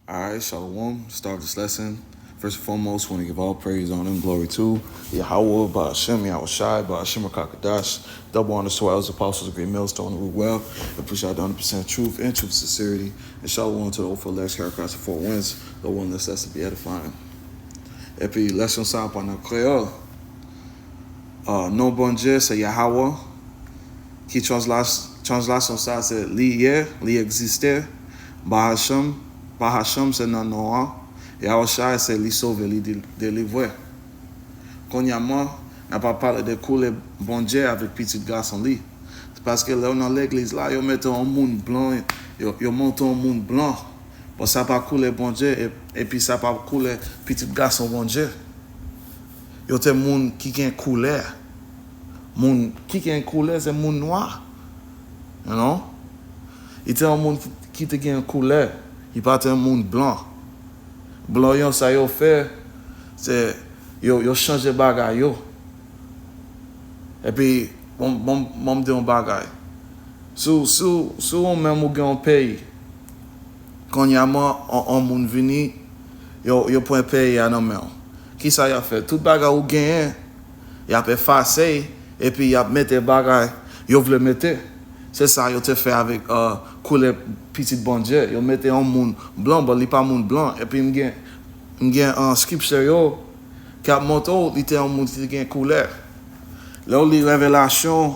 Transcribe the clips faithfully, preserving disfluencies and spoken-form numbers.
Alright, Shalom. Start this lesson. First and foremost, want to give all praise, honor, and glory to Yahweh, Ba'ashem, Yahushai, Ba'ashem, Rakakadash. Double honors to our elders, apostles, great millstone, who well and push out the one hundred percent truth and truth sincerity. And Shalom to the Ophir Lex, Heracross, the Four Winds, the one that's less to be edifying. Epi, lèson sa a pa nan kreyòl. Uh, non Bondye se Yahweh, ki translas-, translasyon sa se li ye, li egziste. Bahashem, Bahashem se nan non an. Yahushai se li sove, li di-, delivre. Kounye a mwen, n ap pale de koulè Bondye avèk Pitit Gason li. Se paske lè w nan legliz la, yo mete yon moun blan, yo, yo monte yon moun blan. Bon, sa pa koulè Bondye, e-, epi sa pa koulè Pitit Gason Bondye. Yo te moun ki gen koulè. Moun ki gen koulè, se moun nwa. You know? Li te yon moun ki, ki te gen koulè. Li pa te yon moun blan. Blan yo, sa yo fè, se yo, yo chanje bagay yo. Epi, bon, bon, bon, m di yon bagay. Si w, si w, si w menm ou gen yon peyi, kounye a mwen, on, on moun vini, yo, yo pran peyi a nan men w. Kisa y ap fè? Tout bagay ou genyen, y ap efase, epi y ap mete bagay yo vle mete. Se sa yo te fè avèk, uh, koulè Pitit Bondye. Yo mete yon moun blan, but li pa moun blan. Epi m gen, m gen, uh, scripture yo ki ap montre w li te yon moun ki te gen koulè. Lè w li Revelasyon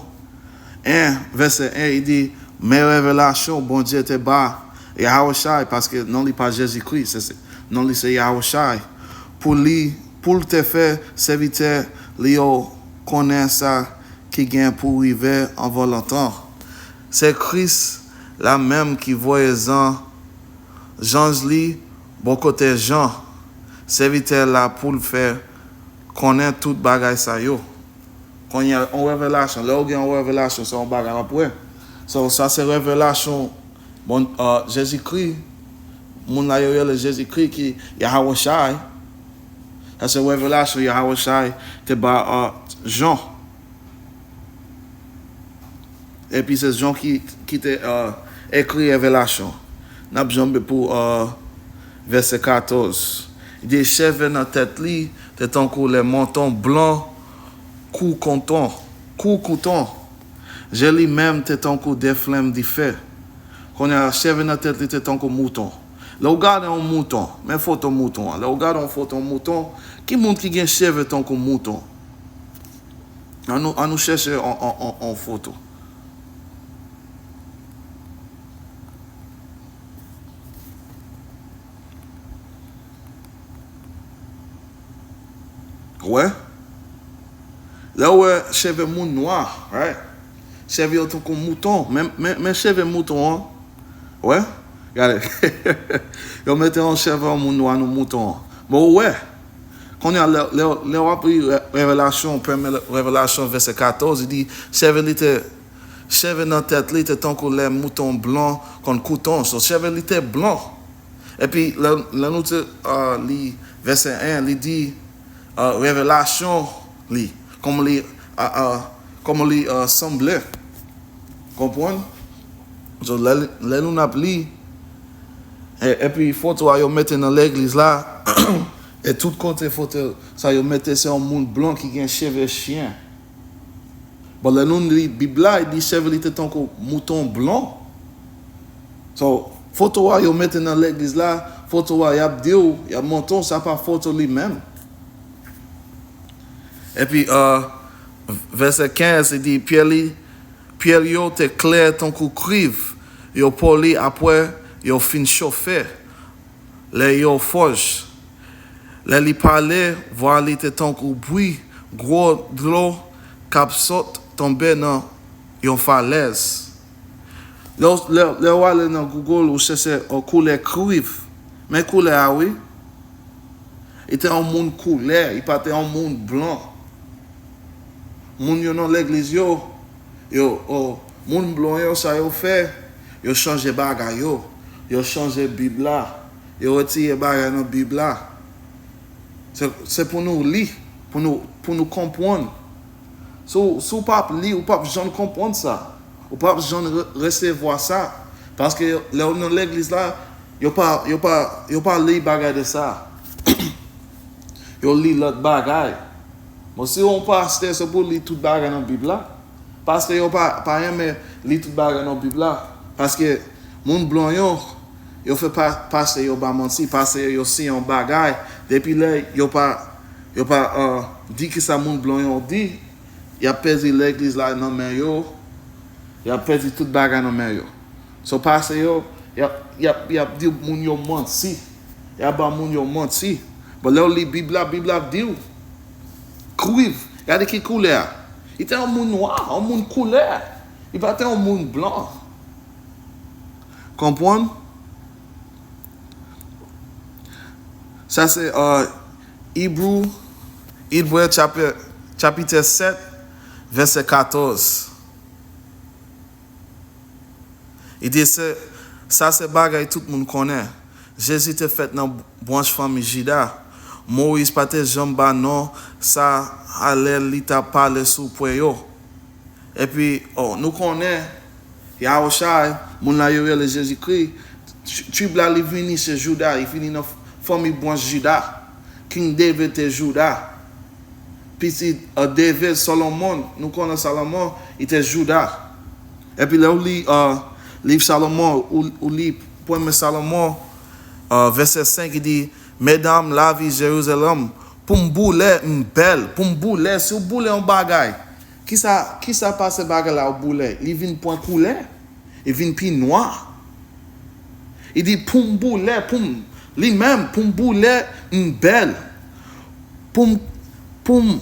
en, vèsè en, li di, men revelasyon Bondye te ba Yahushai, paske non li pa Jezikri, se, se, non li se Yahushai, pou li, pou l te fè sèvitè li yo konnen sa ki gen pou rive anvan lontan. Se Kris la menm ki voye zan, zanj li bò kote Jan, sèvitè la pou l fè konnen tout bagay sa yo. Kounye a, yon revelasyon, lè w gen yon revelasyon, se yon bagay w ap wè. So, sa se revelasyon, bon, uh, Jezikri, moun la yo rele Jezikri ki Yahawashi. Sa se revelasyon Yahawashi te ba, uh, Jan. Epi se Jan ki, ki te, uh, ekri Revelasyon. N ap janbe pou, uh, vèsè katòz. Li di, cheve nan tèt li te tankou lè monton blan kou konton, kou kouton. Je li menm te tankou de flenm dife. Kounye a, cheve nan tèt li te tankou mouton. Lè w gade yon mouton, men foto mouton an. Lè w gade yon foto mouton, ki moun ki gen cheve tankou mouton? An nou, an nou chèche on, on, on, on foto. Wè? Lè w wè cheve moun nwa, right? Cheve yo tankou mouton. Men, men, men cheve mouton an. Wè? Gade. Yo mete yon cheve yon moun nwa nan mouton an. Bon, ou wè? Kounye a, lè, lè, lè w ap li Re-, Revelasyon, premye Revelasyon, vèsè katòz, li di, cheve li te, cheve nan tèt li te tankou lè mouton blan konn kouton. So, cheve li te blan. Epi, lè, lè nou te, uh, li vèsè en, li di, uh, revelasyon li, kòman li, uh, uh, kòman li, uh, sanble. Konprann? So, lè, lè nou n ap li, e, epi foto a yo mete nan legliz la, e tout kote foto sa yo mete, se yon moun blan ki gen cheve chen. Bon, lè nou li Bib la, li di cheve li te tankou mouton blan. So, foto a yo mete nan legliz la, foto a y ap di w, y ap montre w, sa pa foto li menm. Epi, uh, vèsè kenz, li di, pye li, pye yo te klè tankou kwiv, yo poli apre yo fin chofe, lè yo fòj. Lè li pale, vwa li te tankou bri gwo dlo k ap sot tonbe nan yon falèz. Lè w, lè, lè w ale nan Google, ou chèche, o, koulè kwiv. Men koulè a, wi. Li te yon moun koulè, li pa te yon moun blan. Moun yo nan legliz yo, yo, o, moun blan yo, sa yo fè, yo chanje bagay yo. Yo chanje Bib la. Yo retire bagay nan Bib la. Se, se pou nou li, pou nou, pou nou konprann. Si w, si w p ap li, ou p ap janm konprann sa. Ou p ap janm re-, resevwa sa. Paske lè w nan legliz la, Yo pa, yo pa, yo pa li bagay de sa. Yo li lòt bagay. Bon, si yon pastè se pou li tout bagay nan Bib la, pastè yo pa, pa renmen li tout bagay nan Bib la. Paske moun blan yo, yo fè pa, pastè yo ba manti, pastè yo siyen yon bagay, depi lè yo pa, yo pa, euh, di ki sa moun blan yo di, y ap pèdi legliz la nan men yo, y ap pèdi tout bagay nan men yo. So, pastè yo, y ap, y ap, y ap di moun yo manti. Y ap ba moun yo manti. Bon, lè w li Bib la, Bib la di w, kwiv, gade ki koulè a. Li te yon moun nwa, yon moun koulè. Li pa te yon moun blan. Konprann? Sa se, euh, Ebre, Ebre chapi-, chapit sèt, vèsè katòz. Li di, se, sa se bagay tout moun konnen. Jezi te fèt nan branch fanmi Jida. Moyiz pa te janm ba non sa a lè li t ap pale sou pwen yo. Epi, oh, nou konnen, Yahushai, moun la yo rele Jezikri, tri-, trib la li vini se Jida, li vini nan f-, fanmi branch Jida. King David te Jida. Pitit, uh, David, Solomon, nou konnen Solomon, li te Jida. Epi lè w li, uh, liv Solomon, ou, ou li premye Solomon, uh, vèsè senk, li di, medam lavi Jerizalèm, pou m boule, m bèl, pou m boule, si w boule yon bagay, kisa, kisa pase bagay la w boule? Li vin pran koulè, li vin pi nwa. Li di, pou m boule, pou m, li menm, pou m boule, m bèl, pou m, pou m,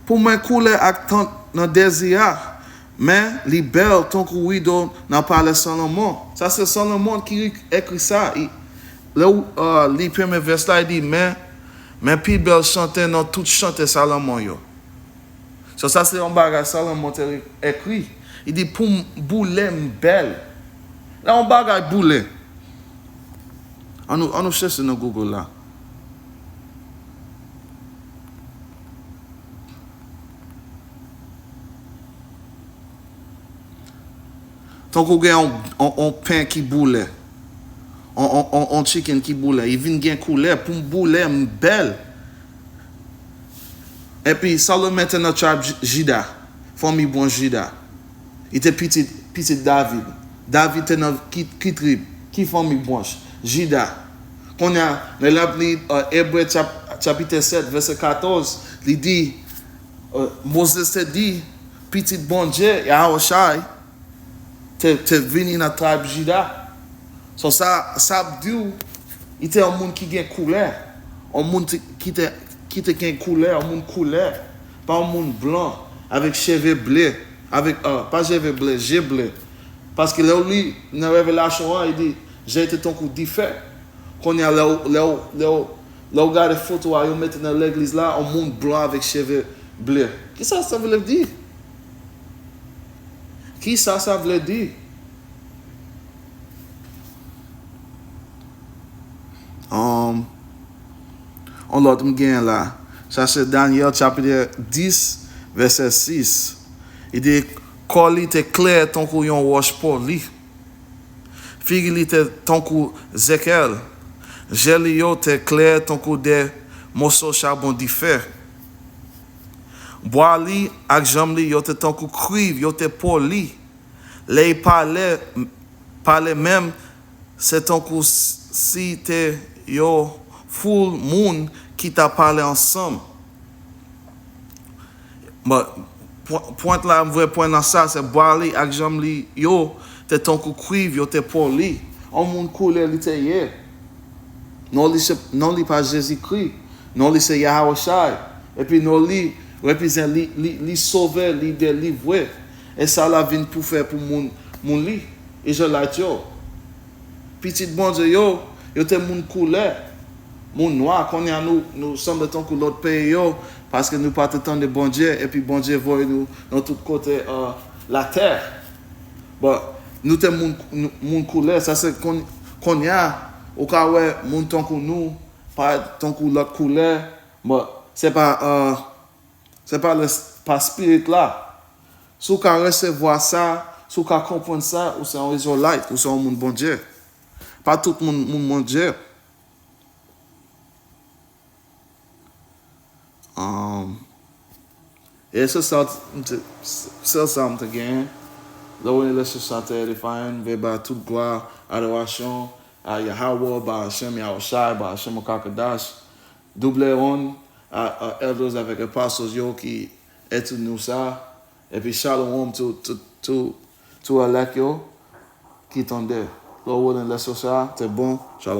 pou mwen koule ak tant nan dezi a, men li bèl tankou rido nan palè Solomon. Sa se Solomon ki ekri sa. I, lè w, uh, li premye vès la, li di, men, men pi bèl chante nan tout chante Solomon yo. So, sa se yon bagay Solomon te ekri. Li di, pou m boule, m bèl. La, yon bagay boule. An nou, an nou chèche nan Google la. Tankou gen yon, yon, yon pen ki boule. Yon, yon, yon, yon chicken ki boule. Li vin gen koulè. Pou m boule, m bèl. Epi, Solomon te nan trib J-, Jida. Fanmi branch Jida. Li te pitit, pitit David. David te nan ki, ki trib? Ki fanmi branch? Jida. Kounye a, lè l ap li, uh, Ebre chap-, chapit sèt, vèsè katòz, li di, uh, Mozès te di, pitit Bondye, Yahushai, te, te vini nan trib Jida. So, sa, sa ap di w, li te yon moun ki gen koulè. Yon moun te, ki te, ki te gen koulè, yon moun koulè. Pa yon moun blan, avèk cheve ble, avèk, uh, pa cheve ble, je ble. Paske lè w li nan Revelasyon an, li di, je te tankou dife. Kounye a, lè w, lè w, lè w, lè w gade foto a yo mete nan legliz la, yon moun blan avèk cheve ble. Kisa sa vle di? Kisa sa vle di? Um, yon lòt m genyen la. Sa se Danyèl chapit dis, vèsè sis. Li di, kò li te klè tankou yon wòch poli. Figi li te tankou zèkèl. Je li yo te klè tankou de moso chabon dife. Bwa li ak janm li yo te tankou kwiv, yo te poli. Lè li pale, pale menm, se tankou s-, si te yon foul moun ki t ap pale ansanm. Bon, pwen-, pwent la, m vle pwen nan sa, se bwa li ak janm li yo te tankou kwiv, yo te poli. Yon moun koulè li te ye. Non li se, non li pa Jezikri. Non li se Yahushai. Epi non li reprezan li, li, li sove, li delivre. E sa l ap vin pou fè pou moun, moun li, Izrayelit yo. Pitit Bondye yo, yo te moun koulè, moun nwa. Kounye a nou, nou sanble tankou lòt peyi yo, paske nou pa te tande Bondye, epi Bondye voye nou nan tout kote, euh, latè. Bon, nou te moun, nou, moun koulè, sa se kon-, kounye a, ou ka wè moun tankou nou, pa tankou lòt koulè, bon, se pa, euh, se pa lè, pa spirit la. Si w ka resevwa sa, si w ka konprann sa, ou se yon Izrayelit, ou se yon moun Bondye. Pa tout moun, moun Bondye. Um, e se sa, m te- se sa m te genyen. Lè w rele lè se sa te edifying, ve ba tout glwa, adorasyon a Yahweh, ba Hashem Yahushai, ba Hashem Okakadash. Double on a, a elders avèk apostles yo ki etid nou sa. Epi shalom to, to, to, to elect yo ki tande. Lè w rele lè se sa, te bon. Shalom.